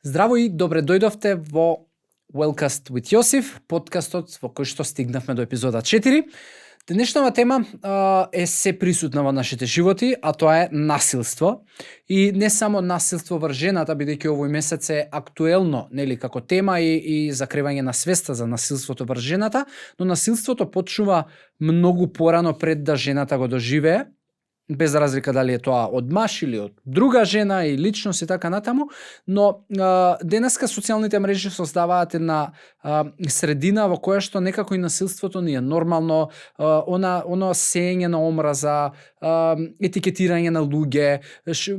Здраво и добре дојдовте во Wellcast with Јосиф, подкастот во кој што стигнавме до епизода 4. Денешната тема е се присутна во нашите животи, а тоа е насилство. И не само насилство врз жената, бидејќи овој месец е актуелно, нели, како тема и закривање на свеста за насилството врз жената, но насилството почнува многу порано пред да жената го доживее, без разлика дали е тоа од маж или од друга жена и личност и така натаму, но денеска социјалните мрежи создаваат една средина во која што некако и насилството ни е нормално, оно сеење на омраза, етикетирање на луѓе,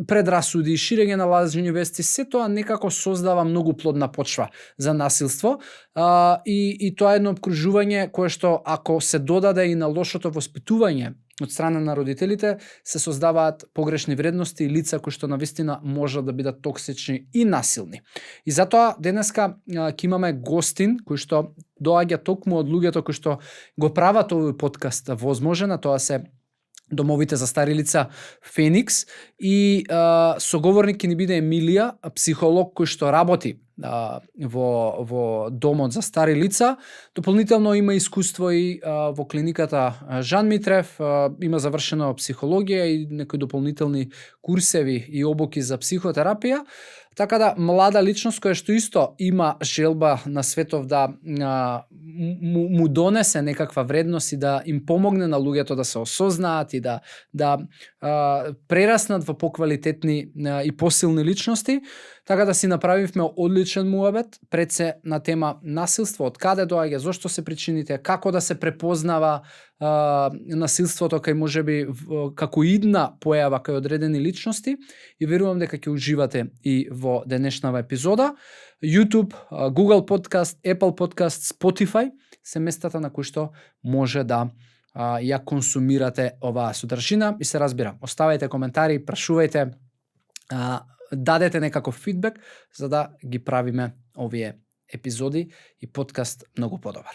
предрасуди, ширење на лажни вести, се тоа некако создава многу плодна почва за насилство, и тоа е едно обкружување кое што ако се додаде и на лошото воспитување од страна на родителите, се создаваат погрешни вредности и лица кои што навистина можат да бидат токсични и насилни. И затоа денеска ќе имаме гостин кој што доаѓа токму од луѓето кои што го прават овој подкаст возможен, а тоа се домовите за стари лица Феникс, и соговорник ќе ни биде Емилија, психолог кој што работи во домот за стари лица. Дополнително има искуство и во клиниката Жан Митрев, има завршено психологија и некои дополнителни курсеви и обуки за психотерапија. Така да, млада личност која што исто има желба на светов да му донесе некаква вредност и да им помогне на луѓето да се осознаат и да прераснат во поквалитетни и посилни личности. Така да си направивме одличен муабет пред се на тема насилство, од каде доаѓа, зошто се причините, како да се препознава насилството кај можеби како идна појава кај одредени личности, и верувам дека ќе уживате и во денешнава епизода. YouTube, Google Podcast, Apple Podcast, Spotify се местата на кои што може да ја консумирате оваа содржина, и се разбира, оставајте коментари, прашувајте, дадете некаков фидбек за да ги правиме овие епизоди и подкаст многу подобар.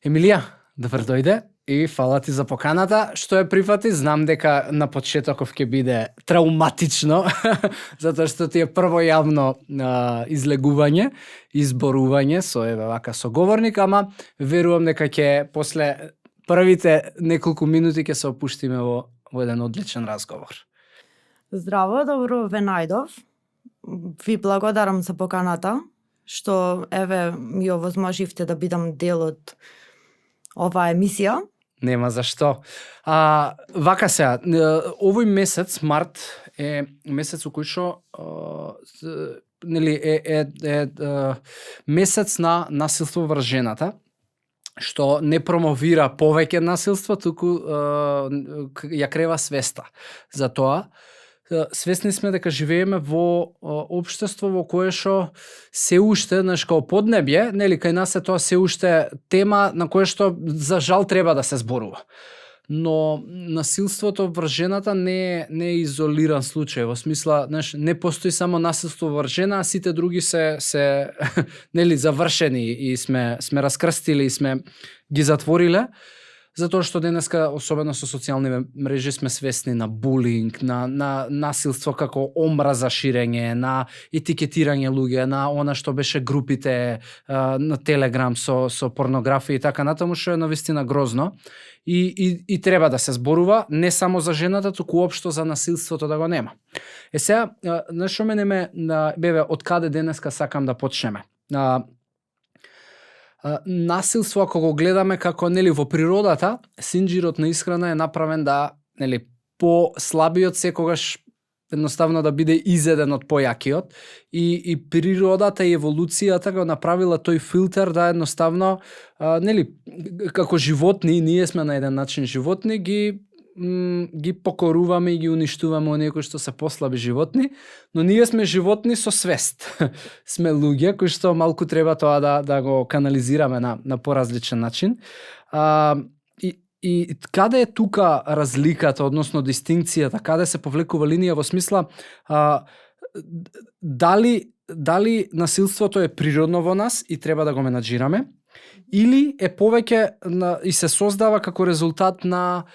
Емилија, добар дојде и фала ти за поканата што ја прифати. Знам дека на почетоков ќе биде трауматично, затоа што ти е прво јавно излегување, изборување со вака соговорник, ама верувам дека ќе после првите неколку минути ќе се опуштиме во еден одличен разговор. Здраво, добро ве најдов. Ви благодарам за поканата, што ми овозможивте да бидам дел од оваа емисија. Нема зашто. Вака сега, овој месец, март, е месец во кој што месец на насилство врз жената, што не промовира повеќе насилство, туку ја крева свеста за тоа. Свесни сме дека живееме во општество во кое што се уште, као поднебје, нели, кај нас е тоа се уште тема на кое што за жал треба да се зборува. Но насилството врз жената не е изолиран случај, во смисла, не постои само насилство врз жена, а сите други се нели завршени и сме раскрстили и сме ги затвориле. Затоа што денеска, особено со социјални мрежи, сме свесни на булинг, на насилство како омраза ширење, на етикетирање луѓе, на она што беше групите на Телеграм со порнографија и така натаму, што е навистина грозно. И треба да се зборува не само за жената, туку општо за насилството да го нема. Сега, што мене беве, од каде денеска сакам да почнеме? Насилство, ако го гледаме како, нели, во природата, синџирот на исхрана е направен да, нели, по-слабиот секогаш едноставно да биде изеден од појакиот, и природата и еволуцијата го направила тој филтер да едноставно, нели, како животни, ние сме на еден начин животни, ги покоруваме и ги уништуваме оние кои што се послаби животни, но ние сме животни со свест. Сме луѓе кои што малку треба тоа да го канализираме на поразличен начин. И каде е тука разликата, односно дистинкцијата, каде се повлекува линија во смисла дали насилството е природно во нас и треба да го менаџираме, или е повеќе и се создава како резултат на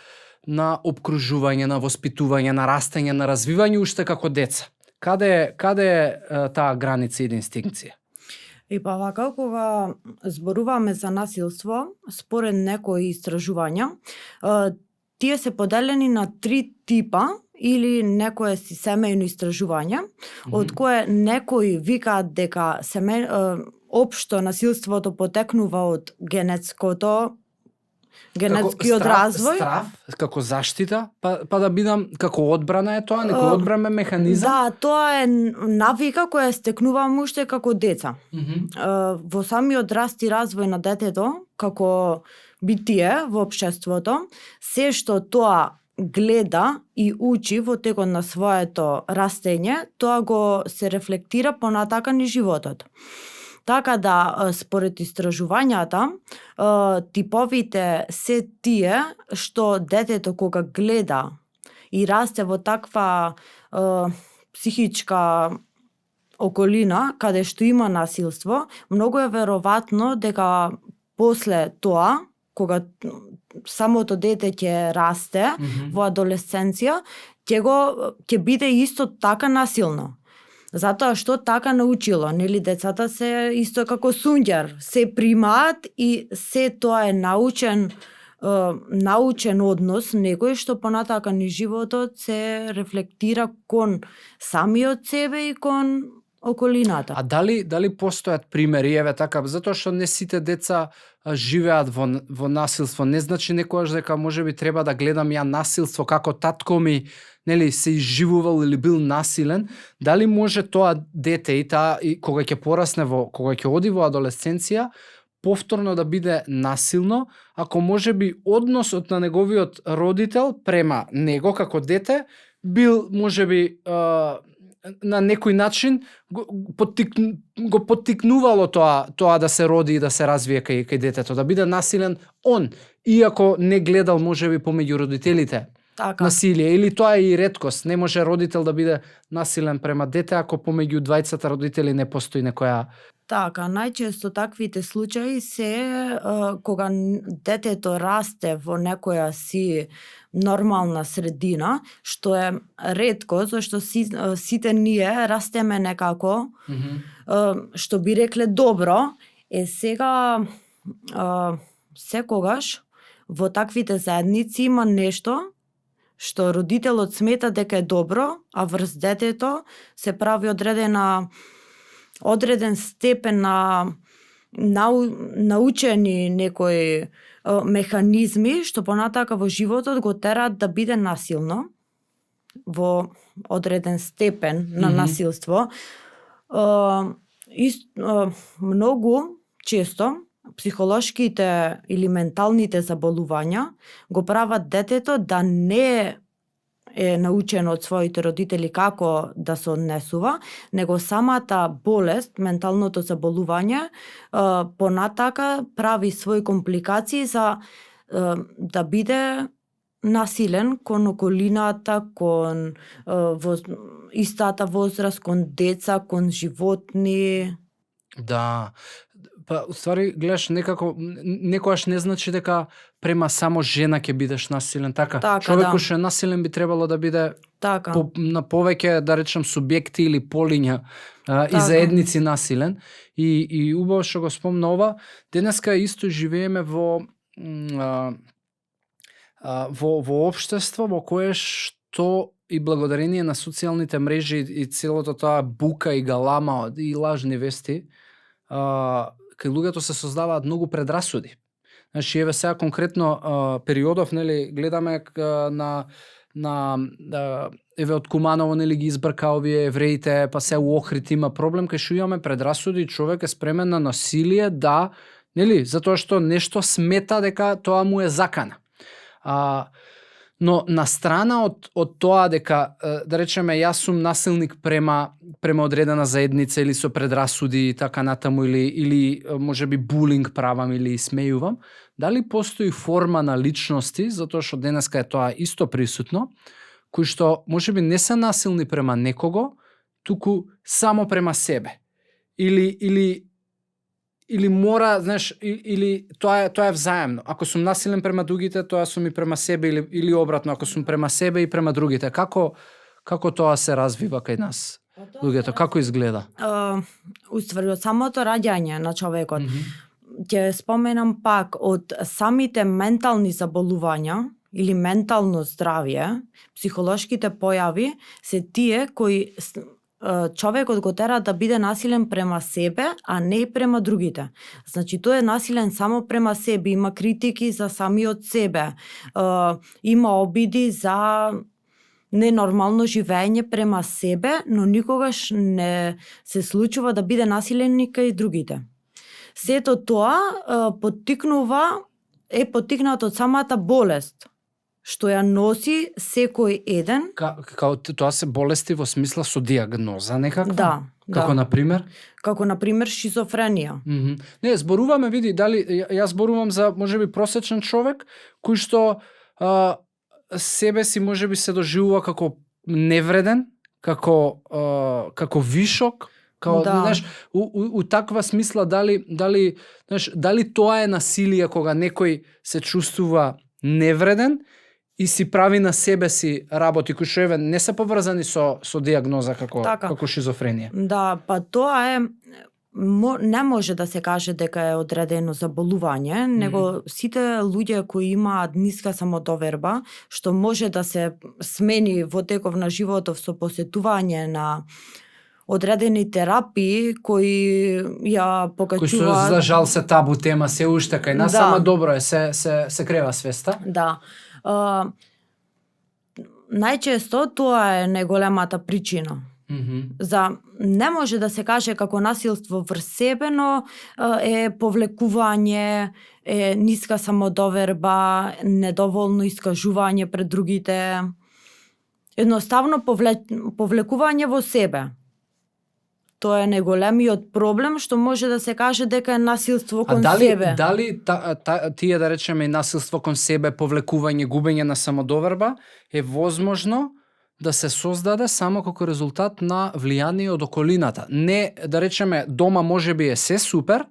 обкружување, на воспитување, на растење, на развивање уште како деца. Каде е таа граница и инстинкција? И па вака, кога зборуваме за насилство, според некои истражувања, тие се поделени на 3 типа или некое си семејно истражување, од кое некои викаат дека општо насилството потекнува од генетскиот развој. Страв, како заштита, па да бидам како одбрана е тоа, некој одбранен механизам? Да, тоа е навика која стекнуваме уште како деца. Во самиот раст и развој на детето, како битие во општеството, се што тоа гледа и учи во текот на своето растење, тоа го се рефлектира понатака низ животот. Така да, според истражувањата, типовите се тие што детето кога гледа и расте во таква психичка околина, каде што има насилство, многу е веројатно дека после тоа, кога самото дете ќе расте во адолесценција, ќе биде исто така насилно. Затоа што така научило, нели, децата се исто како сунѓер, се примаат и се тоа е научен однос, некој што понатака низ животот се рефлектира кон самиот себе и кон околината. А дали постојат примери, еве така, затоа што не сите деца живеат во насилство, не значи некогаш дека можеби треба да гледам ја насилство како татко ми, нели, се изживувал или бил насилен, дали може тоа дете и кога ќе порасне кога ќе оди во адолесценција, повторно да биде насилно, ако можеби односот на неговиот родител према него како дете бил можеби на некој начин го поттикнувало тоа да се роди и да се развие кај детето, да биде насилен он, иако не гледал можеби помеѓу родителите насилие, или тоа е и реткост, не може родител да биде насилен према дете ако помеѓу двајцата родители не постои некоја. Така, најчесто таквите случаи се кога детето расте во некоја си нормална средина, што е ретко, зашто сите ние растеме некако, што би рекле добро, сега секогаш во таквите заедници има нешто што родителот смета дека е добро, а врз детето се прави одреден степен на научени некои механизми што понатака во животот го тераат да биде насилно во одреден степен на насилство. Многу често психолошките или менталните заболувања го прават детето да не е научено од своите родители како да се однесува, него самата болест, менталното заболување, понатака прави своји компликации за да биде насилен кон околината, кон истата возраст, кон деца, кон животни. Да, па уствари гледаш некојаш не значи дека према само жена ќе бидеш насилен, така човекот што е насилен би требало да биде на повеќе, да речем, субјекти или полиња и заедници насилен. И убаво што го спомна ова, денеска исто живееме во општество во кое што и благодарение на социјалните мрежи и целото тоа бука и галама и лажни вести, кај луѓето се создаваат многу предрасуди. Значи, еве сега конкретно периодов, нели, гледаме еве од Куманово, нели, ги избрка овие евреите, па се у Охрид има проблем, кај што имаме предрасуди, човек е спремен на насилие, да, нели, затоа што нешто смета дека тоа му е закана. Но на страна од тоа дека, да речеме, јас сум насилник према одредена заедница или со предрасуди и така натаму, или можеби булинг правам или смејувам, дали постои форма на личности, затоа што денеска е тоа исто присутно, кои што можеби не се насилни према некого, туку само према себе. Или мора, знаеш, или тоа е взаемно. Ако сум насилен према другите, тоа сум и према себе, или обратно, ако сум према себе и према другите. Како тоа се развива кај нас? Луѓето, како изгледа? Уствари, од самото раѓање на човекот. Ќе споменам пак, од самите ментални заболувања или ментално здравје, психолошките појави се тие кои човекот го тера да биде насилен према себе, а не и према другите. Значи, тој е насилен само према себе, има критики за самиот себе, има обиди за ненормално живење према себе, но никогаш не се случува да биде насилен и кај другите. Сето тоа е поттикнато од самата болест, што ја носи секој еден. Као тоа се болести во смисла со диагноза некаква? Да. Како например? Како например шизофренија. Не, зборуваме, види, дали јас зборувам за можеби просечен човек кој што себе си можеби се доживува како невреден, како вишок, знаеш, у таква смисла дали тоа е насилие кога некој се чувствува невреден и си прави на себе си работи кои што не се поврзани со диагноза како шизофренија. Да, па тоа е не може да се каже дека е одредено заболување, него сите луѓе кои имаат ниска самодоверба, што може да се смени во теков на животов со посетување на одредени терапии кои ја покачуваат. Кои за жал се табу тема се уште кај нас, ама добро е, се крева свеста. Да. Најчесто тоа е најголемата причина. Не може да се каже како насилство врз себе, но е повлекување, е ниска самодоверба, недоволно искажување пред другите. Едноставно повлекување во себе. Тоа е најголемиот проблем што може да се каже дека е насилство кон себе. Дали тие да речеме насилство кон себе, повлекување, губење на самодоверба е возможно да се создаде само како резултат на влијание од околината? Не, да речеме, дома можеби е се супер,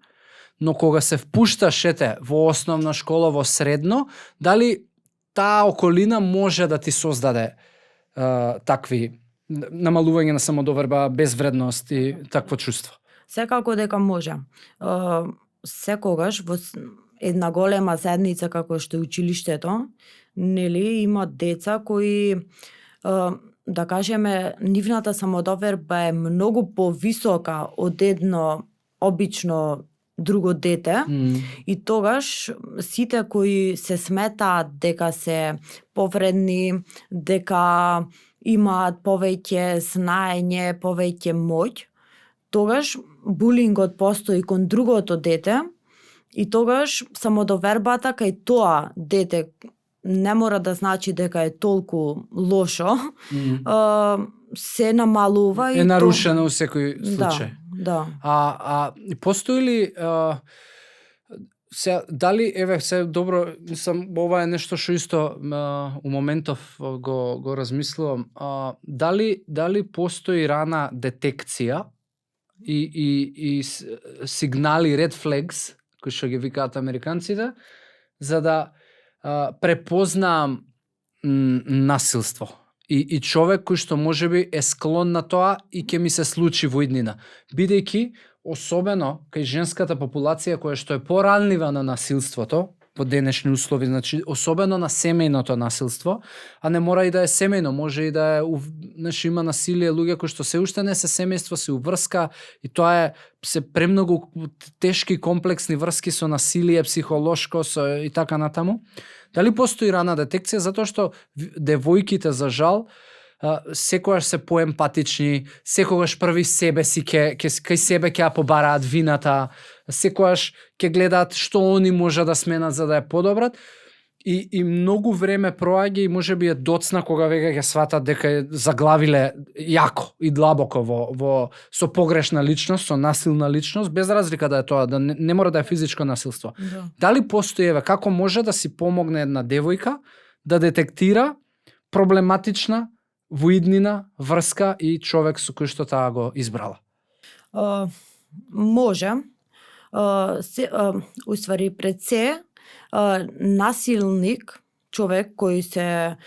но кога се впушташ во основна школа, во средно, дали таа околина може да ти создаде такви намалување на самодоверба, безвредност и такво чувство? Секако дека може. Секогаш во една голема заедница како што е училиштето, нели има деца кои да кажеме нивната самодоверба е многу повисока од едно обично друго дете и тогаш сите кои се сметаат дека се повредни, дека имаат повеќе знаење, повеќе моќ, тогаш булингот постои кон другото дете и тогаш самодовербата кај тоа дете не мора да значи дека е толку лошо, се намалува и е нарушено во секој случај. Да. Постои ли дали добро, ова е нешто што исто у моментов го размислувам, дали постои рана детекција и сигнали red flags кои што ги викаат американците, за да препознаам насилство и човек кој што можеби е склон на тоа и ќе ми се случи во иднина, бидејќи особено кај женската популација која што е поранлива на насилството во денешни услови, значи особено на семејното насилство, а не мора и да е семејно, може и да е, значи има насилие луѓе кои што се уште не се семејство, се уврска и тоа се премногу тешки комплексни врски со насилие психолошко и така натаму. Дали постои рана детекција, затоа што девојките за жал секогаш се поемпатични, секогаш први себе си кај себе ќе ја побараат вината, секогаш ќе гледаат што они може да сменат за да ја подобрат и многу време проаѓа и можеби е доцна кога веќе ќе сватат дека е заглавиле јако и длабоко со погрешна личност, со насилна личност, без разлика да е тоа, да не мора да е физичко насилство. Да. Дали постои како може да си помогне една девојка да детектира проблематична во иднина, врска и човек со кој што таа го избрала? Може. Уствари пред се, насилник, човек кој се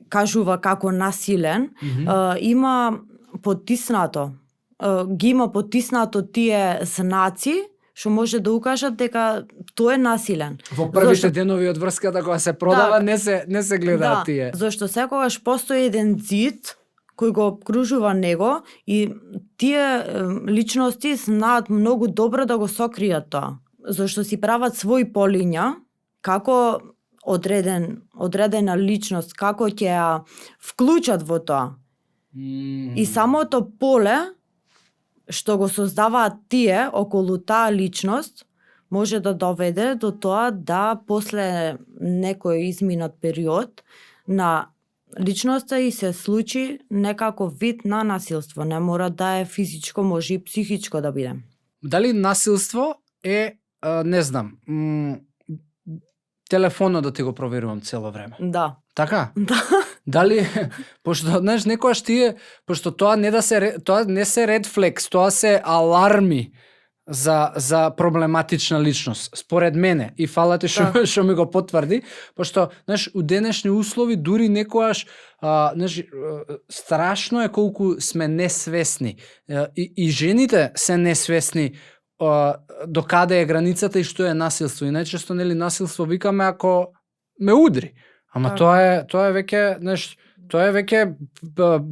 кажува како насилен, има потиснато, ги има потиснато тие знаци што може да укажат дека тој е насилен. Во првите денови од врската кога се продава, не се гледаат тие. Зашто секогаш постои еден зид кој го обкружува него и тие личности знаат многу добро да го сокријат тоа. Зашто си прават своји полиња како одредена личност, како ќе ја вклучат во тоа. И самото поле што го создаваат тие околу таа личност може да доведе до тоа да после некој изминат период на личноста и се случи некаков вид на насилство. Не мора да е физичко, може и психичко да биде. Дали насилство е, не знам, телефонот да ти го проверувам цело време? Да. Така? Да. Дали, пошто, знаеш, некојаш тие, пошто тоа не се ред флекс, тоа се аларми за проблематична личност, според мене. И фала ти што ми го потврди, пошто, знаеш, у денешни услови дури некојаш, знаеш, страшно е колку сме несвесни. И жените се несвесни до каде е границата и што е насилство. И најчесто, нели, насилство викаме ако ме удри. Ама тоа е веќе, знаеш, тоа е веќе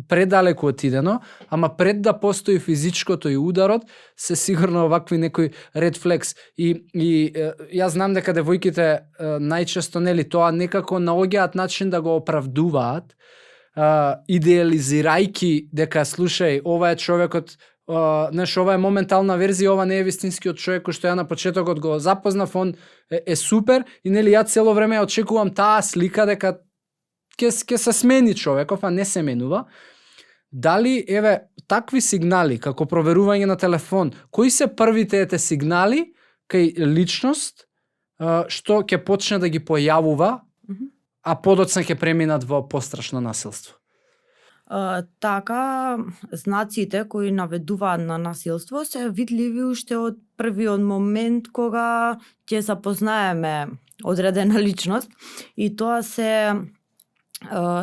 предалеку отидено, ама пред да постои физичкото и ударот, се сигурно овакви некои ред флекс. И јас знам дека девојките најчесто, нели, тоа некако наоѓаат начин да го оправдуваат, идеализирајки дека слушај, ова е човекот, знаеш, ова е моментална верзија, ова не е вистинскиот човек кој што ја на почетокот го запознав, он е супер и нели ја цело време очекувам таа слика дека ќе се смени човеков, а не се менува. Дали, еве, такви сигнали како проверување на телефон, кои се првите сигнали кај личност што ќе почне да ги појавува, а подоцна ќе преминат во пострашно насилство? Така, знаците кои наведуваат на насилство се видливи уште од првиот момент кога ќе запознаеме одредена личност и тоа се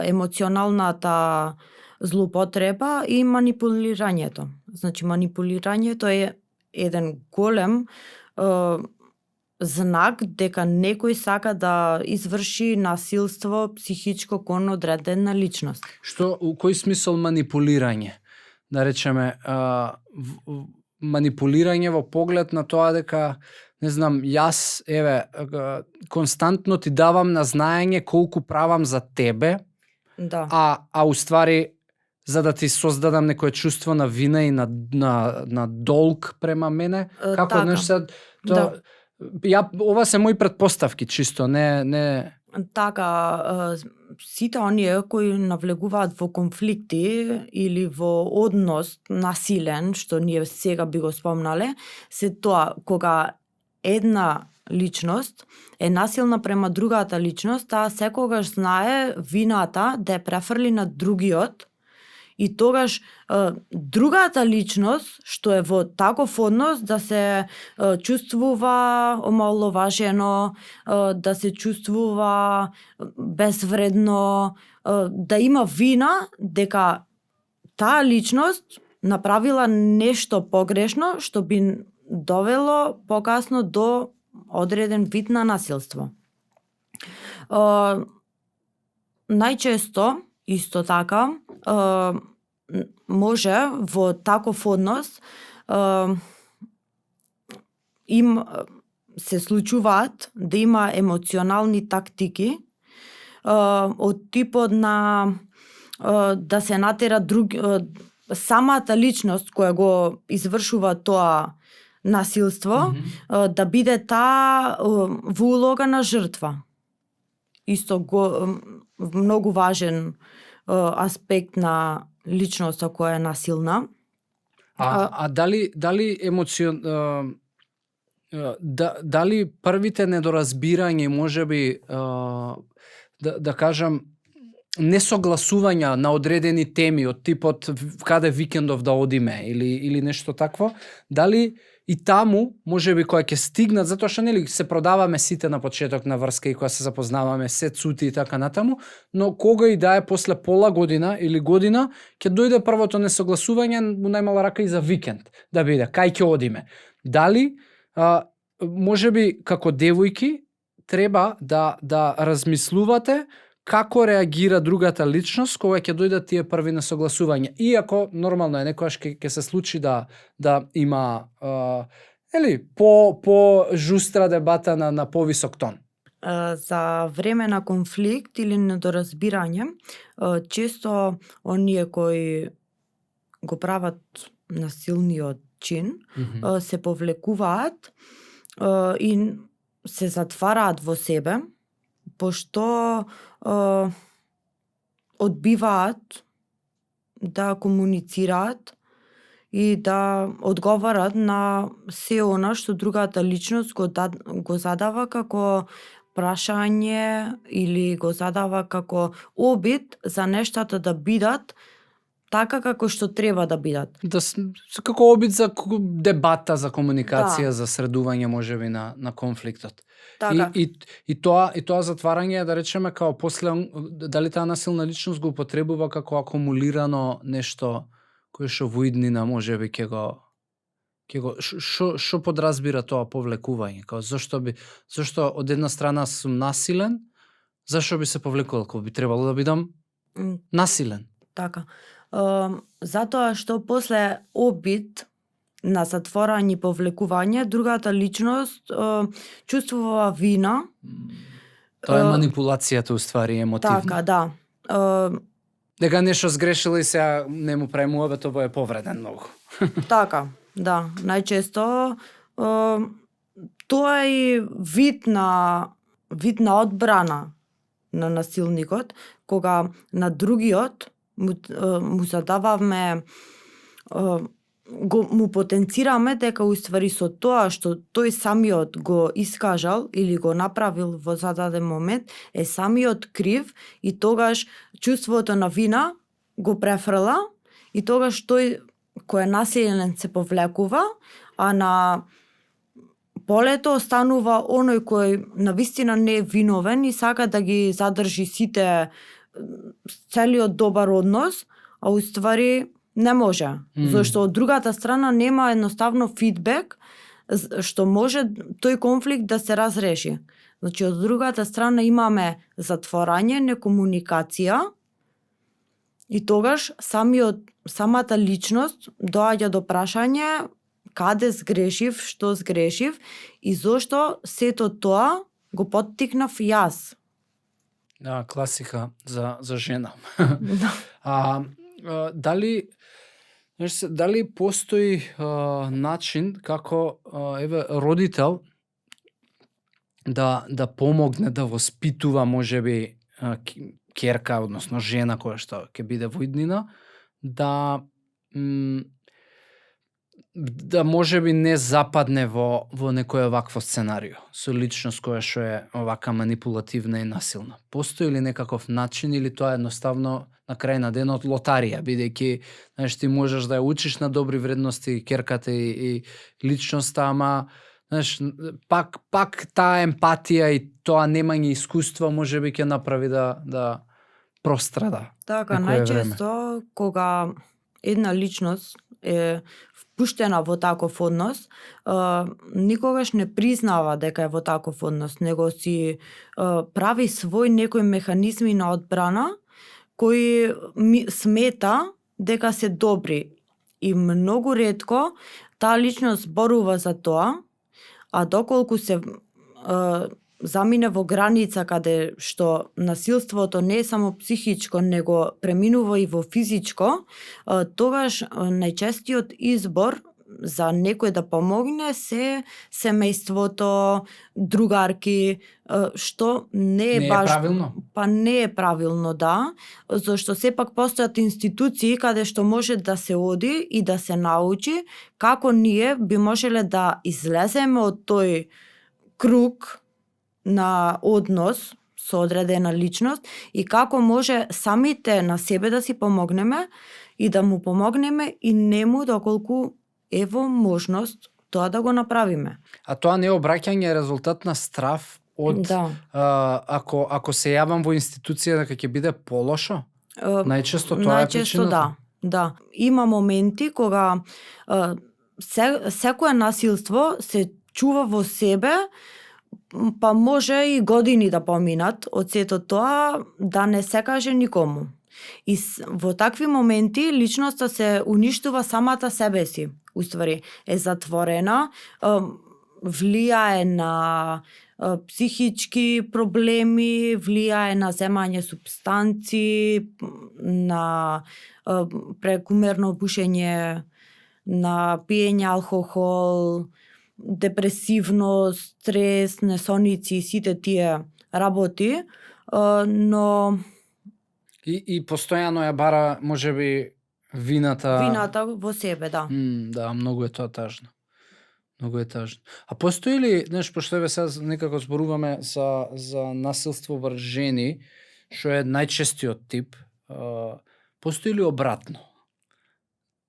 емоционалната злоупотреба и манипулирањето. Значи, манипулирањето е еден голем знак дека некој сака да изврши насилство психичко кон одредена личност. Што, у кој смисол манипулирање? Да речеме, манипулирање во поглед на тоа дека, не знам, јас, еве, константно ти давам на знаење колку правам за тебе, да. а уствари за да ти создадам некое чувство на вина и на долг према мене. Како, така. Нешто, ова се мои претпоставки, чисто, не... Така, сите оние кои навлегуваат во конфликти или во однос насилен, што ние сега би го спомнале, се тоа кога една личност е насилна према другата личност, таа секогаш знае вината да ја префрли на другиот, и тогаш другата личност што е во таков однос да се чувствува омаловажено, да се чувствува безвредно, да има вина дека таа личност направила нешто погрешно што би довело покасно до одреден вид на насилство. Најчесто, исто така, може во таков однос им се случуваат да има емоционални тактики од типот на да се натера самата личност која го извршува тоа насилство, да биде таа во улога на жртва. Исто многу важен аспект на личноста која е насилна. Дали дали првите недоразбирања, можеби да кажам, несогласувања на одредени теми од типот каде викендов да одиме или нешто такво, дали и таму можеби кога ќе стигнат, затоа што нели се продаваме сите на почеток на врска и кога се запознаваме, се цути и така натаму, но кога и да е после пола година или година ќе дојде првото несогласување, му најмала рака и за викенд да биде кај ќе одиме. Дали можеби како девојки треба да размислувате како реагира другата личност кога ќе дојдат тие први несогласувања. Иако нормално е некогаш ќе се случи да има по жустра дебата на повисок тон. За време на конфликт или недоразбирање, често оние кои го прават насилниот чин се повлекуваат и се затвараат во себе, пошто одбиваат да комуницираат и да одговарат на се она што другата личност го задава како прашање или го задава како обид за нештата да бидат така како што треба да бидат. Како обид за дебата, за комуникација, за средување можеби на конфликтот. Така. И тоа затварање, да речеме, као после, дали таа насилна личност го употребува како акумулирано нешто кое што во иднина можеби ќе го што подразбира тоа повлекување, као зашто од една страна сум насилен, зашто би се повлекувал, кога би требало да бидам насилен. Така. Затоа што после обид на затворање и повлекување, другата личност чувствува вина. Тоа е манипулацијата, уствари, емотивна. Така, да. Дека нешто сгрешила и сега не му прави муабет, тоа е повреден многу. Така, да. Најчесто тоа е и вид на одбрана на насилникот, кога на другиот му задаваме, му потенцираме дека уствари со тоа што тој самиот го искажал или го направил во зададен момент е самиот крив и тогаш чувството на вина го префрла и тогаш тој кој е насилен се повлекува, а на полето останува оној кој навистина не е виновен и сака да ги задржи сите целиот добар однос, а уствари не може. Зашто од другата страна нема едноставно фидбек што може тој конфликт да се разреши. Значи, од другата страна имаме затворање, некомуникација и тогаш самата личност доаѓа до прашање каде сгрешив, што сгрешив и зошто сето тоа го поттикнав јас. Да, класика за жена. Да. Дали постои начин како родител да помогне да воспитува можеби ќерка, односно жена која што ќе биде во иднина, да можеби не западне во некој вакво сценарио со личност која што е овака манипулативна и насилна. Постои ли некаков начин или тоа едноставно на крај на денот лотарија, бидејќи знаеш ти можеш да ја учиш на добри вредности ќерката и личноста, ама знаеш пак таа емпатија и тоа немање искуство можеби ќе направи да прострада. Така, најчесто кога една личност е впуштена во таков однос, никогаш не признава дека е во таков однос, него си прави свој некои механизми на одбрана кои смета дека се добри. И многу ретко таа личност зборува за тоа, а доколку се замине во граница каде што насилството не е само психичко, него преминува и во физичко, тогаш најчестиот избор за некој да помогне се семејството, другарки, што не е баш правилно. Па не е правилно, да, зашто сепак постојат институции каде што може да се оди и да се научи како ние би можеле да излеземе од тој круг на однос со одредена личност и како може самите на себе да си помогнеме и да му помогнеме и нему доколку ево можност тоа да го направиме. А тоа не е обраќање резултат на страв од ако се јавам во институција дека ќе биде полошо? Најчесто тоа е причината. Да. Има моменти кога секое насилство се чува во себе, па може и години да поминат од сето тоа да не се каже никому. И во такви моменти личноста се уништува самата себе си. Уствари е затворена, влијае на психички проблеми, влијае на земање супстанци, на прекумерно пушење, на пиење алкохол, депресивност, стрес, несоници и сите тие работи, но и постојано ја бара можеби вината во себе, да. Да, многу е тоа тажно. Многу е тажно. А постои ли, знаеш, пошто еве сега некако зборуваме за насилство врз жени, што е најчестиот тип, постои ли обратно?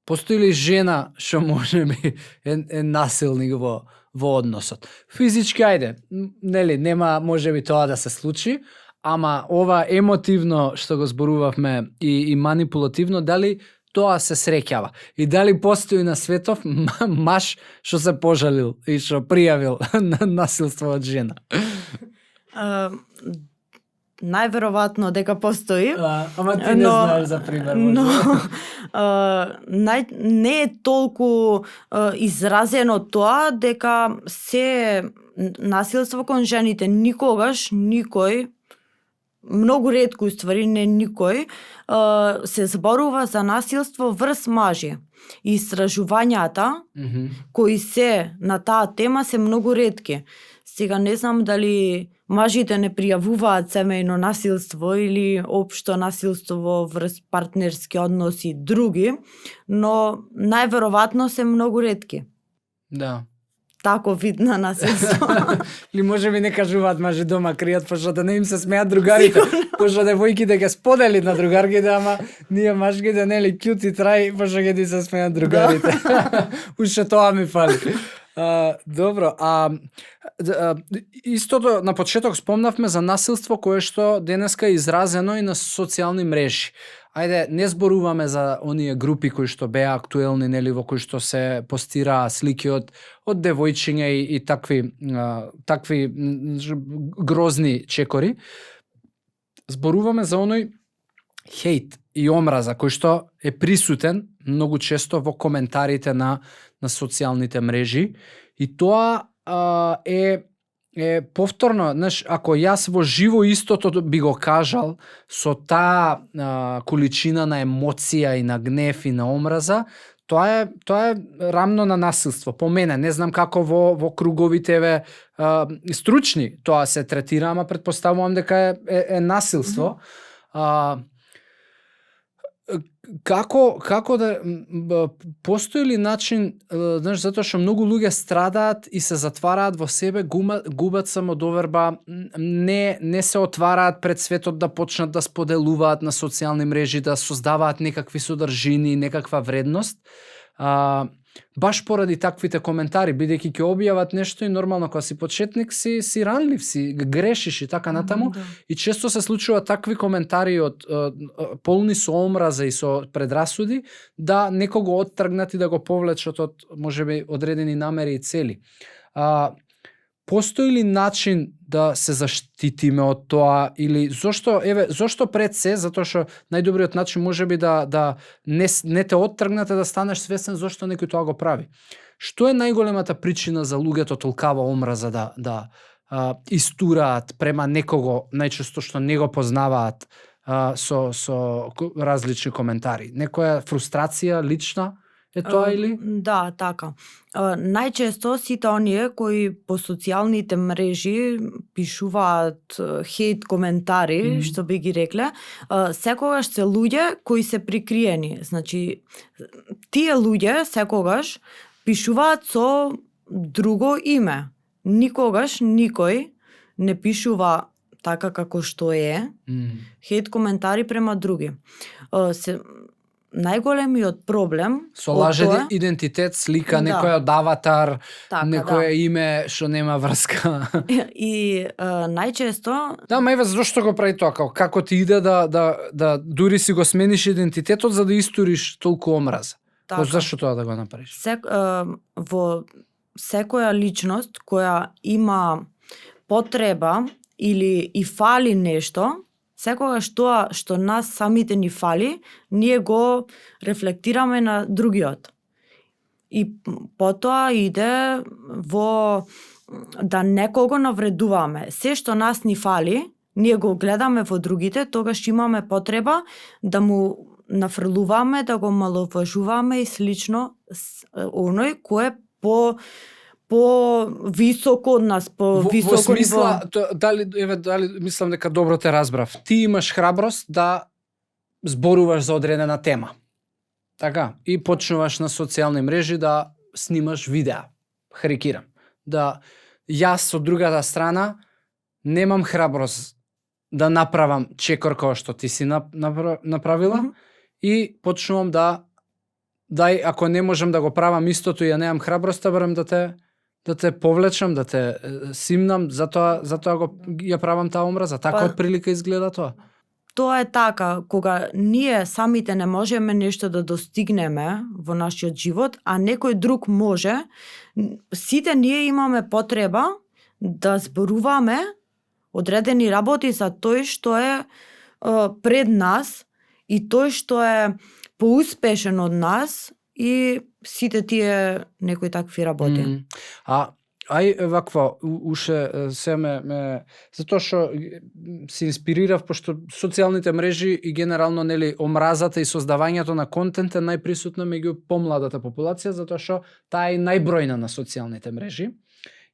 Постои ли жена што можеби е насилник во односот? Физички, ајде, нели, нема можеби тоа да се случи, ама ова емотивно што го зборувавме и манипулативно, дали тоа се среќава? И дали постои на светов маж што се пожалил и што пријавил насилство од жена? Најверојатно дека постои. Ама ти не знаеш за пример. Но не е толку изразено тоа дека се насилство кон жените. Никогаш никој, многу ретко уствари, не никој, се зборува за насилство врз мажи. Истражувањата кои се на таа тема се многу ретки. Сега не знам дали мажите не пријавуваат семејно насилство или општо насилство врз партнерски односи други, но најверојатно се многу ретки. Да. Тако вид на насилство. Или можеби не кажуваат мажи дома, кријат, пошто да не им се смеат другарите. Пошто девојките ќе споделит на другарките, ама ние мажките нели кјут и трај, пошто ќе ти се смеат другарите. Уште тоа ми фали. Добро, истото на почеток спомнавме за насилство кое што денеска е изразено и на социјални мрежи. Ајде, не зборуваме за оние групи кои што беа актуелни, нели, во кои што се постираа слики од девојчиња и такви грозни чекори. Зборуваме за оној хејт и омраза кој што е присутен многу често во коментарите на социјалните мрежи, и тоа е повторно, знаеш, ако јас во живо истото би го кажал со таа количина на емоција и на гнев и на омраза, тоа е рамно на насилство. По мене, не знам како во круговите стручни тоа се третира, ама претпоставувам дека е насилство. Како да постои ли начин, знаеш, затоа што многу луѓе страдаат и се затвараат во себе, губат самодоверба, не се отвараат пред светот да почнат да споделуваат на социјални мрежи, да создаваат некакви содржини, некаква вредност. Баш поради таквите коментари, бидејќи ќе објават нешто и нормално кога си почетник си ранлив, си грешиш и така натаму. И често се случува такви коментари од полни со омраза и со предрасуди, да некого оттргнат и да го повлечат од можеби одредени намери и цели. Постои ли начин да се заштитиме од тоа, или зошто пред се, затоа што најдобриот начин можеби да не те оттргнат, да станеш свесен зошто некој тоа го прави. Што е најголемата причина за луѓето толкава омраза да истураат према некого, најчесто што не го познаваат, со различни коментари? Некоја фрустрација лична е тоа или? Да, така. Најчесто сите оние кои по социјалните мрежи пишуваат хейт коментари, што би ги рекле, секогаш се луѓе кои се прикриени. Значи, тие луѓе секогаш пишуваат со друго име. Никогаш никој не пишува така како што е, хейт коментари према други. Најголемиот проблем со лажен идентитет, слика, некој од аватар, така, некое име што нема врска. И најчесто Да, мајве зошто го прави тоа? Како ти иде да дури си го смениш идентитетот за да истуриш толку омраза? така, Зашто тоа да го направиш? во секоја личност која има потреба или и фали нешто, секогаш тоа што нас самите ни фали, ние го рефлектираме на другиот. И потоа иде во да некого навредуваме. Се што нас ни фали, ние го гледаме во другите, тогаш имаме потреба да му нафрлуваме, да го маловажуваме и слично оној кој е по високо од нас, по високо во смисла, ниво. дали мислам дека добро те разбрав. Ти имаш храброст да зборуваш за одредена тема. Така, и почнуваш на социјални мрежи да снимаш видеа. Харикирам. Да јас од другата страна немам храброст да направам чекор кој што ти си направила и почнувам дај ако не можам да го правам истото и ја немам храброст, барем да те повлечам, да те симнам, затоа ја правам таа омраза. Така отприлика изгледа тоа. Тоа е така, кога ние самите не можеме нешто да достигнеме во нашиот живот, а некој друг може, сите ние имаме потреба да зборуваме одредени работи за тој што е пред нас и тој што е поуспешен од нас и сите тие некои такви работи. Ај вакво, уше се затоа што се инспирирав, пошто социјалните мрежи и генерално нели омразата и создавањето на контент е најприсутно меѓу помладата популација, затоа што таа е најбројна на социјалните мрежи.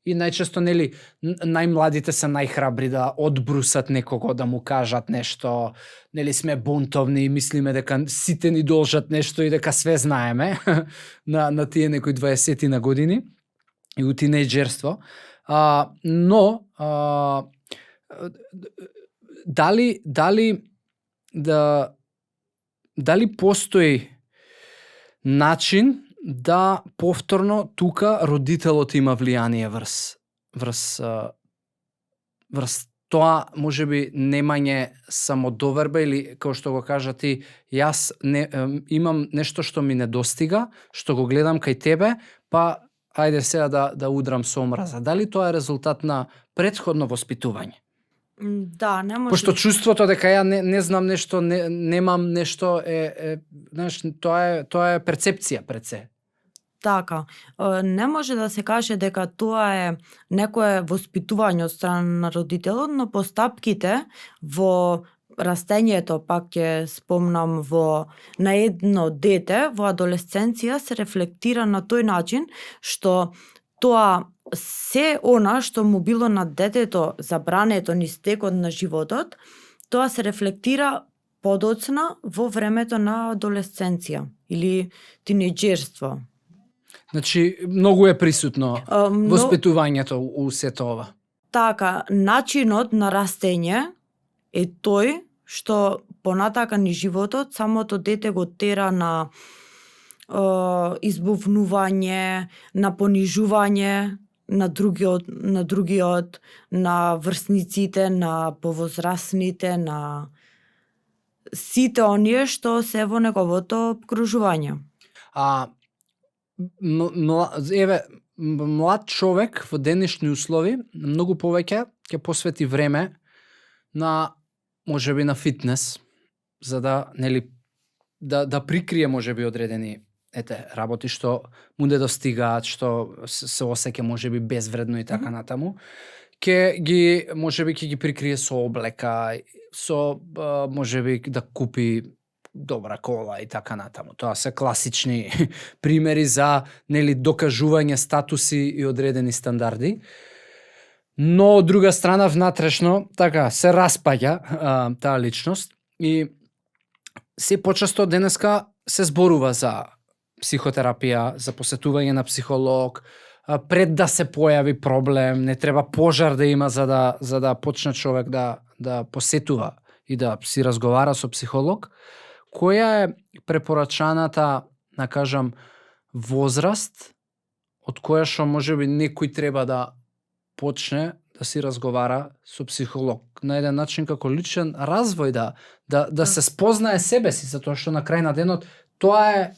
И најчесто нели најмладите се најхрабри да одбрусат некого, да му кажат нешто, нели сме бунтовни и мислиме дека сите ни должат нешто и дека све знаеме на тие некои 20 на години и у тинејџерство. Но дали постои начин да повторно тука родителот има влијание врз тоа, можеби немање самодоверба или како што го кажа ти, јас имам нешто што ми недостига, што го гледам кај тебе, па ајде сега да удрам со омраза. Дали тоа е резултат на претходно воспитување? Да, не може. Пошто чувството дека ја не знам нешто, немам нешто знаеш, тоа е перцепција пред се. Така, не може да се каже дека тоа е некое воспитување од страна на родителот, но постапките во растењето, пак ќе спомнам на едно дете во адолесценција се рефлектира на тој начин што тоа се она што му било на детето забрането низ текот на животот, тоа се рефлектира подоцна во времето на адолесценција или тинејџерство. Значи, многу е присутно воспитувањето у сето ова. Така, начинот на растење е тој што понатака ни животот самото дете го тера на избовнување, на понижување на другиот, на врсниците, на повозрасните, на сите оние што се во неговото обкружување. Млад човек во денешни услови многу повеќе ќе посвети време на можеби на фитнес, за да нели да прикрие можеби одредени работи што му недостигаат, што се осеќа можеби безвредно и така натаму. Можеби ќе ги прикрие со облека, со можеби да купи добра кола и така натаму. Тоа се класични примери за нели докажување статуси и одредени стандарди. Но од друга страна внатрешно така се распаѓа таа личност и се почесто денеска се зборува за психотерапија, за посетување на психолог, пред да се појави проблем, не треба пожар да има за да почне човек да посетува и да си разговара со психолог. Која е препорачаната, да кажам, возраст од која што можеби некој треба да почне да си разговара со психолог на еден начин како личен развој, да се спознае себе си, затоа што на крај на денот тоа е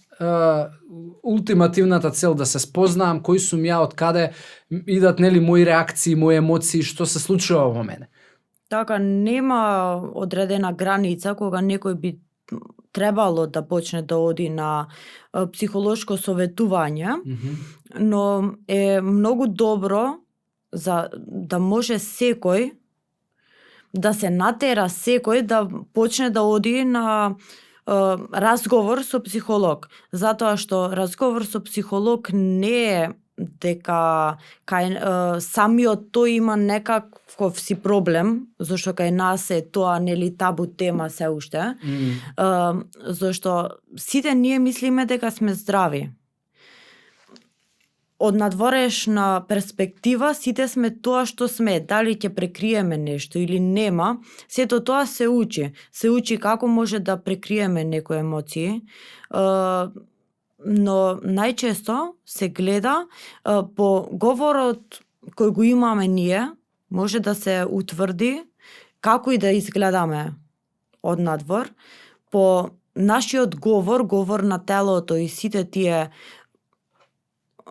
ултимативната цел, да се спознаам кој сум ја, од каде идат нели мои реакции, мои емоции, што се случува во мене. Така, нема одредена граница кога некој би требало да почне да оди на психолошко советување, но е многу добро за да може секој да се натера секој да почне да оди на разговор со психолог, затоа што разговор со психолог не е дека кај самиот тој има некаков си проблем, зашто кај нас е тоа нели табу тема се уште, зашто сите ние мислиме дека сме здрави. Од надворешна перспектива сите сме тоа што сме, дали ќе прекриеме нешто или нема, сето тоа се учи. Се учи како може да прекриеме некои емоции, но најчесто се гледа по говорот кој го имаме ние, може да се утврди како и да изгледаме од надвор, по нашиот говор на телото и сите тие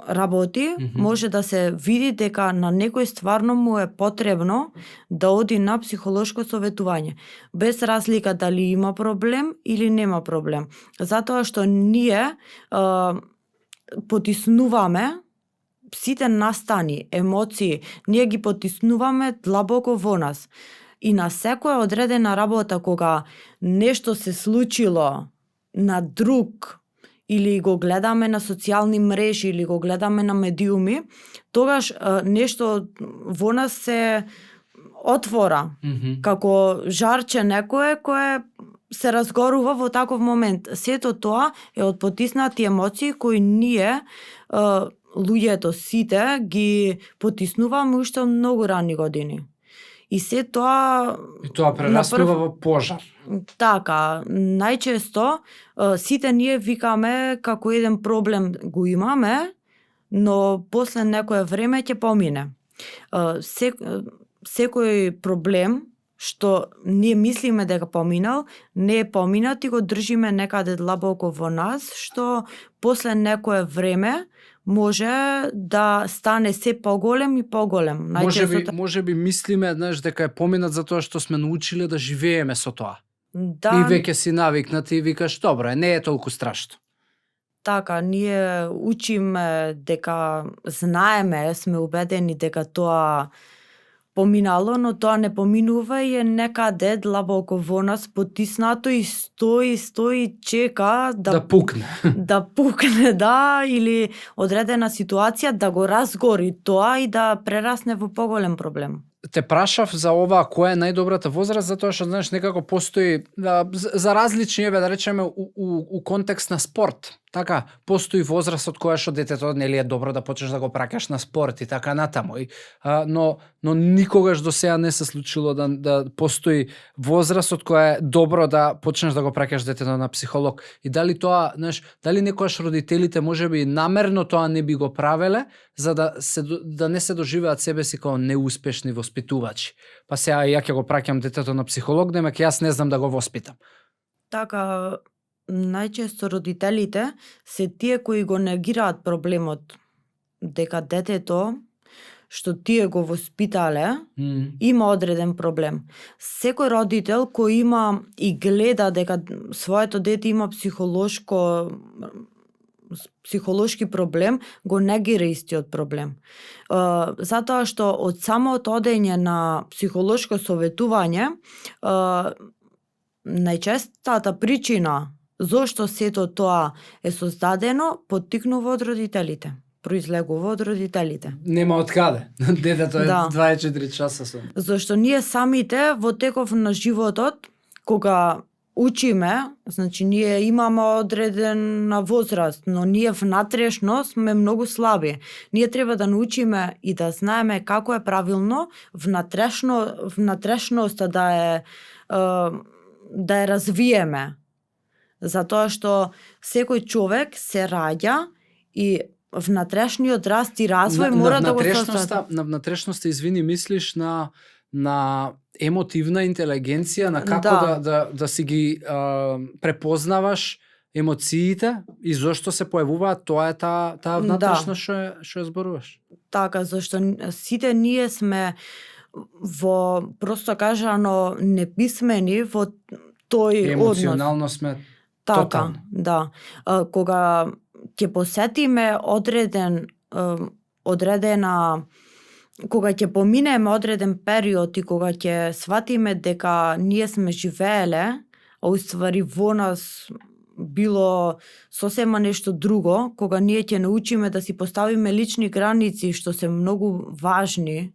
работи, може да се види дека на некој стварно му е потребно да оди на психолошко советување, без разлика дали има проблем или нема проблем. Затоа што ние потиснуваме сите настани, емоции, ние ги потиснуваме длабоко во нас. И на секоја одредена работа кога нешто се случило на друг, или го гледаме на социјални мрежи, или го гледаме на медиуми, тогаш нешто во нас се отвора, како жарче некое кое се разгорува во таков момент. Сето тоа е од потиснати емоции кои ние, луѓето сите, ги потиснуваме уште од многу рани години. И се тоа... И тоа прераснува во пожар. Така, најчесто сите ние викаме како еден проблем го имаме, но после некое време ќе помине. Секој проблем што ние мислиме дека поминал, не е поминат и го држиме некаде длабоко во нас, што после некое време може да стане се поголем и поголем. Можеби мислиме, знаеш, дека е поминат затоа што сме научиле да живееме со тоа. Да. И веќе си навикнати и викаш, добро, не е толку страшно. Така, ние учиме дека знаеме, сме убедени дека тоа поминало, но тоа не поминува и е некаде длабоко во нас потиснато и стои, чека да пукне. Да пукне, да, или одредена ситуација да го разгори тоа и да прерасне во поголем проблем. Те прашав за ова која е најдобрата возраст, затоа што знаеш некако постои за различни, да речеме у контекст на спорт. Така, постои возраст од која што детето нели е добро да почнеш да го праќаш на спорт и така натаму. Но никогаш до сега не се случило да постои возраст од која е добро да почнеш да го праќаш детето на психолог. И дали тоа, знаеш, дали некојаш родителите можеби намерно тоа не би го правеле за да не се доживеат себе си како неуспешни воспитувачи. Па сега ја ќе го праќам детето на психолог, демек јас не знам да го воспитам. Така, најчесто родителите се тие кои го негираат проблемот дека детето што тие го воспитале има одреден проблем. Секој родител кој има и гледа дека своето дете има психолошки проблем, го негира истиот проблем. Затоа што од самото одење на психолошко советување, најчестата причина зошто сето тоа е создадено, поттикнува од родителите. Произлегува од родителите. Нема од каде. Детето е 24 часа со. Зошто ние самите во теков на животот, кога учиме, значи ние имаме одредена возраст, но ние внатрешно сме многу слаби. Ние треба да научиме и да знаеме како е правилно внатрешноста да ја развиеме. Затоа што секој човек се раѓа и внатрешниот раст и развој мора да го состава. На внатрешноста, извини, мислиш на емотивна интелигенција, на како да си ги препознаваш емоциите и зошто се појавуваат, тоа е таа внатрешност што ја зборуваш. Така, зашто сите ние сме во, просто кажано, неписмени во тој однос. Емоционално сме така, тотално. Да. Кога ќе посетиме кога ќе поминеме одреден период и кога ќе сватиме дека ние сме живееле, а уствари во нас било сосема нешто друго, кога ние ќе научиме да си поставиме лични граници, што се многу важни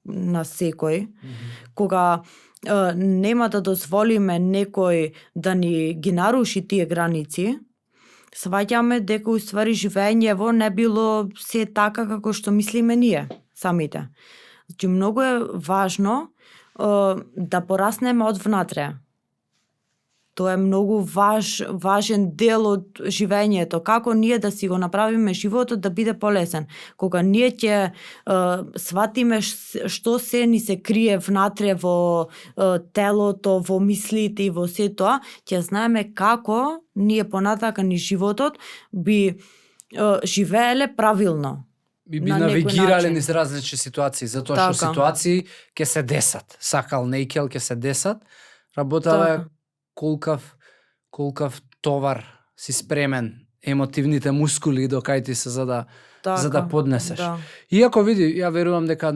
на секој, кога нема да дозволиме некој да ни ги наруши тие граници, сваќаме дека уствари живењево не било се така како што мислиме ние самите. Значи, многу е важно да пораснеме од внатре. Тоа е многу важен дел од живењето. Како ние да си го направиме животот да биде полесен. Кога ние ќе сватиме што се ни се крие внатре во телото, во мислите и во се тоа, ќе знаеме како ние понатака ни животот би живееле правилно. Би навигирале низ различни ситуации, затоа што ситуации ќе се десат. Сакал, нејкел ќе се десат. Работава е колкав товар си спремен, емотивните мускули до кај ти се за да поднесеш. Да. Иако види, ја верувам дека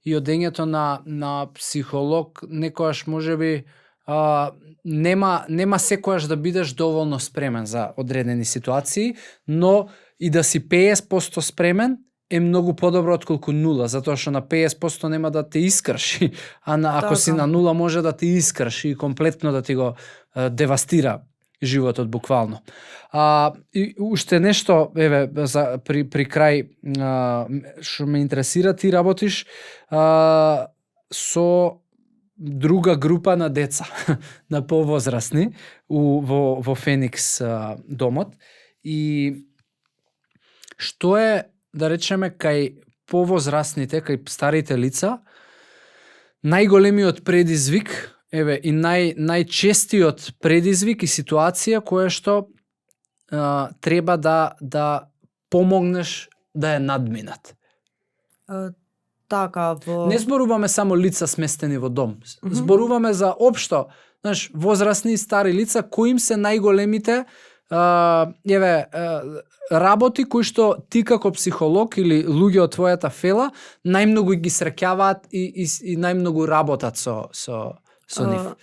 и одењето на психолог некојаш можеби нема секојаш да бидеш доволно спремен за одредени ситуации, но и да си 50% спремен е многу подобро отколку 0, затоа што на 50% нема да те искрши, ако си на 0 може да те искрши и комплетно да ти го девастира животот буквално. И уште нешто, еве, при крај, што ме интересира, ти работиш со друга група на деца, на повозрастни, во Феникс домот. И што е, да речеме, кај повозрастните, кај старите лица, најголемиот предизвик, еве, и најчестиот предизвик и ситуација која што треба да помогнеш да ја надминат? Така, Не зборуваме само лица сместени во дом. Зборуваме за општо, возрастни и стари лица, кои им се најголемите работи кои што ти како психолог или луѓе од твојата фела најмногу ги среќаваат и најмногу работат со нив.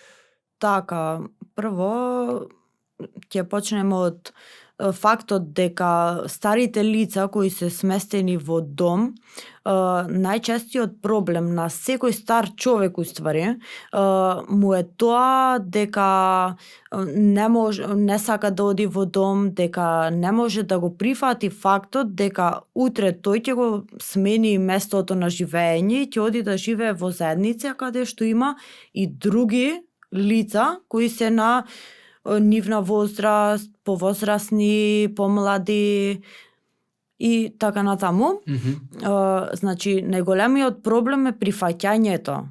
Така, прво ќе почнеме од фактот дека старите лица кои се сместени во дом, најчестиот проблем на секој стар човек уствари му е тоа дека не сака да оди во дом, дека не може да го прифати фактот дека утре тој ќе го смени местото на живење и ќе оди да живее во заедница каде што има и други лица кои се на нивна возраст, повозрастни, помлади и така натаму. Значи, најголемиот проблем е прифаќањето.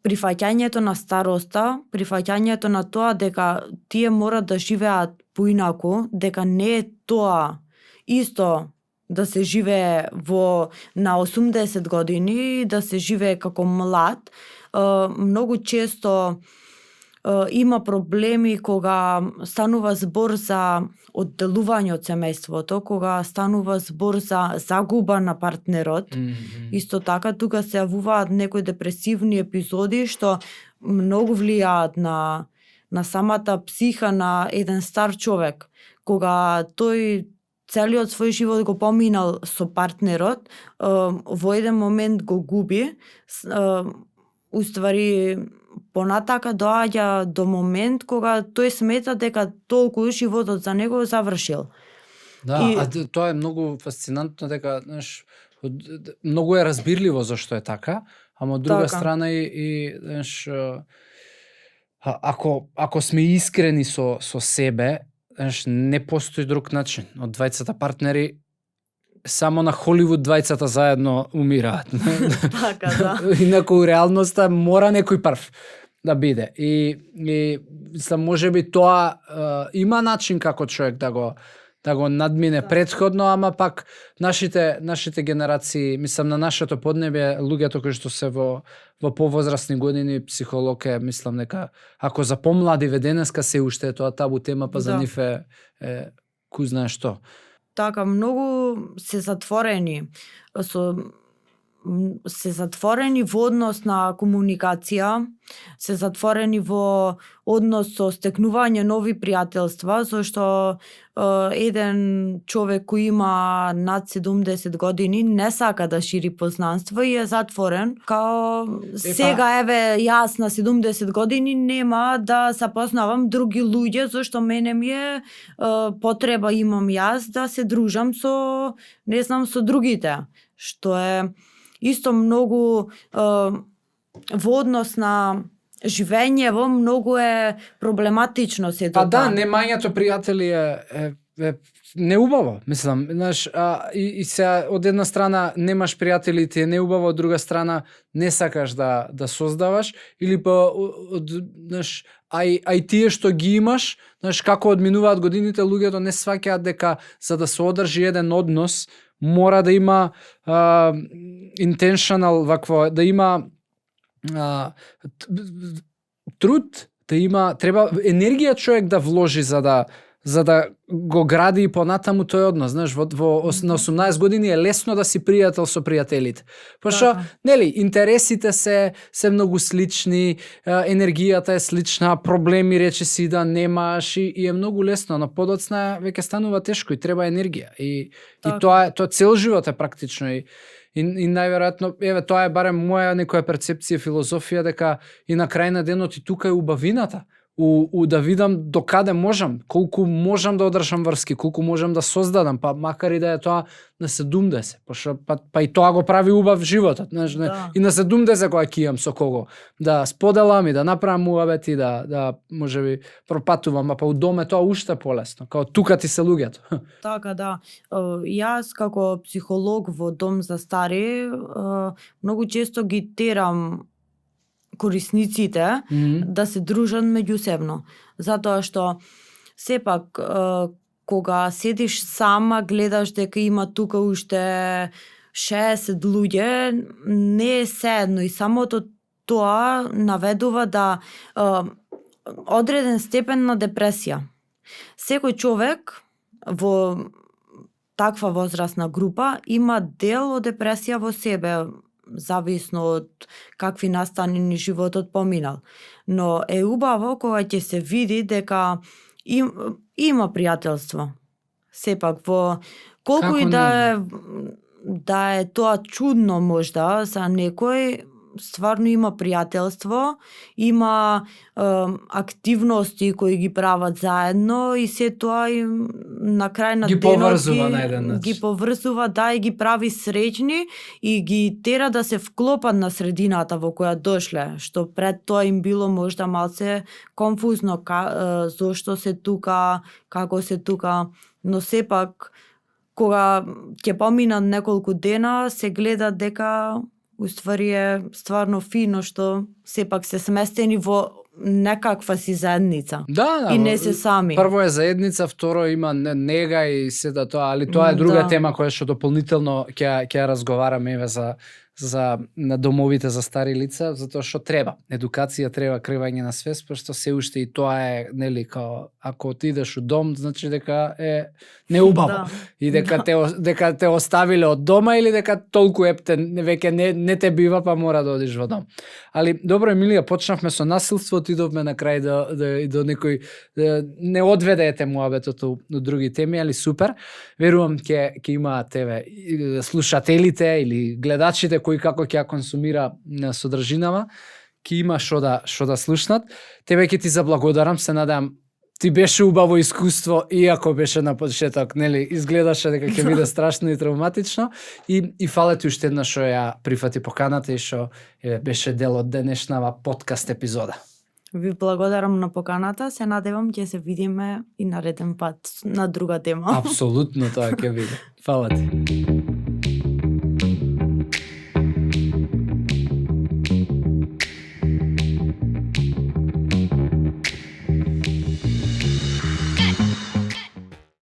Прифаќањето на староста, прифаќањето на тоа дека тие мора да живеат поинаку, дека не е тоа исто да се живее на 80 години и да се живее како млад. Многу често има проблеми кога станува збор за одделување од семејството, кога станува збор за загуба на партнерот. Исто така, тука се јавуваат некои депресивни епизоди што многу влијаат на самата психа на еден стар човек. Кога тој целиот свој живот го поминал со партнерот, во еден момент го губи, уствари понатака доаѓа до момент кога тој смета дека толку животот за него завршил. Да, тоа е многу фасцинантно дека, знаеш, многу е разбирливо зашто е така, ама од друга страна и знаеш, ако сме искрени со себе, знаеш, не постои друг начин. Од двајцата партнери само на Холивуд двајцата заедно умираат. Така, да. Инаку у реалноста мора некој прв да биде. И мислам, можеби тоа има начин како човек да го надмине претходно, ама пак нашите генерации, мислам на нашето поднебе, луѓето кои што се во повозрасни години, психолог е, мислам дека ако за помладиве денеска се уште е тоа табу тема, па за нив е кој знае што. Така, многу се затворени во однос на комуникација, се затворени во однос со стекнување нови пријателства, зашто еден човек кој има над 70 години не сака да шири познанство и е затворен. Као сега еве јас на 70 години нема да се познавам други луѓе, зашто мене ми е потреба имам јас да се дружам со, не знам, со другите, што е исто многу во однос на живењево многу е проблематично се тоа. Да, немањето пријатели е неубаво, мислам, знаеш, и се од една страна немаш пријатели, ти е неубаво, од друга страна не сакаш да создаваш, или па знаеш, ај тие што ги имаш, знаеш, како одминуваат годините, луѓето не сваќаат дека за да се одржи еден однос мора да има intentional, вакво, да има труд, да има, треба енергија човек да вложи за да го гради и понатаму тој однос. Знаеш, на 18 години е лесно да си пријател со пријателите. Пошто, нели, интересите се многу слични, енергијата е слична, проблеми речиси да немаш и е многу лесно, но подоцна веќе станува тешко и треба енергија. И тоа цел живот е практично и најверојатно, еве, тоа е барем моја некоја перцепција, филозофија, дека и на крај на денот и тука е убавината. Да видам до каде можам, колку можам да одржам врски, колку можам да создадам, па макар и да е тоа на 70, па и тоа го прави убав животот, знаеш, и на 70 кога ќе имам со кого да споделам и да направам муабет и да можеби пропатувам, а па у доме тоа уште полесно, као тука ти се луѓето. Така, да. Јас како психолог во дом за стари многу често ги терам корисниците да се дружат меѓусебно. Затоа што сепак кога седиш сама, гледаш дека има тука уште 60 луѓе, не е седно и самото тоа наведува да одреден степен на депресија. Секој човек во таква возрастна група има дел од депресија во себе, зависно од какви настани ни животот поминал. Но е убаво кога ќе се види дека има пријателство. Сепак во колку и да е тоа чудно можда за некој, стварно има пријателство, има активности кои ги прават заедно и се тоа и на крај на денот поврзува на еден начин. Ги поврзува, да, и ги прави среќни и ги тера да се вклопат на средината во која дошле, што пред тоа им било можда малце конфузно, зошто се тука, како се тука, но сепак кога ќе поминат неколку дена се гледа дека уствари е стварно фино што сепак се сместени во некаква си заедница. Да, и не се сами. Прво е заедница, второ има нега и се да тоа, али тоа е друга тема која што дополнително ќе разговараме еве за на домовите за стари лица, затоа што треба едукација, треба кривање на свест, пошто се уште и тоа е, нели, као ако отидеш у дом, значи дека е неубаво и дека те оставиле од дома или дека толку ептен веќе не те бива, па мора да одиш во дом. Али добро, Емилија, почнавме со насилство, отидовме на крај до некој не одведете муабетот у други теми, али супер. Верувам ќе имаат еве слушателите или гледачите кои како ќе ја консумира содржинава, ќе има што да слушнат. Тебе ќе ти заблагодарам, се надам ти беше убаво искуство, иако беше на почеток, нели, изгледаше дека ќе биде страшно и травматично и фале ти уште еднаш што ја прифати поканата и што беше дел од денешнава подкаст епизода. Ви благодарам на поканата, се надевам ќе се видиме и нареден пат на друга тема. Апсолутно тоа ќе биде. Фала ти.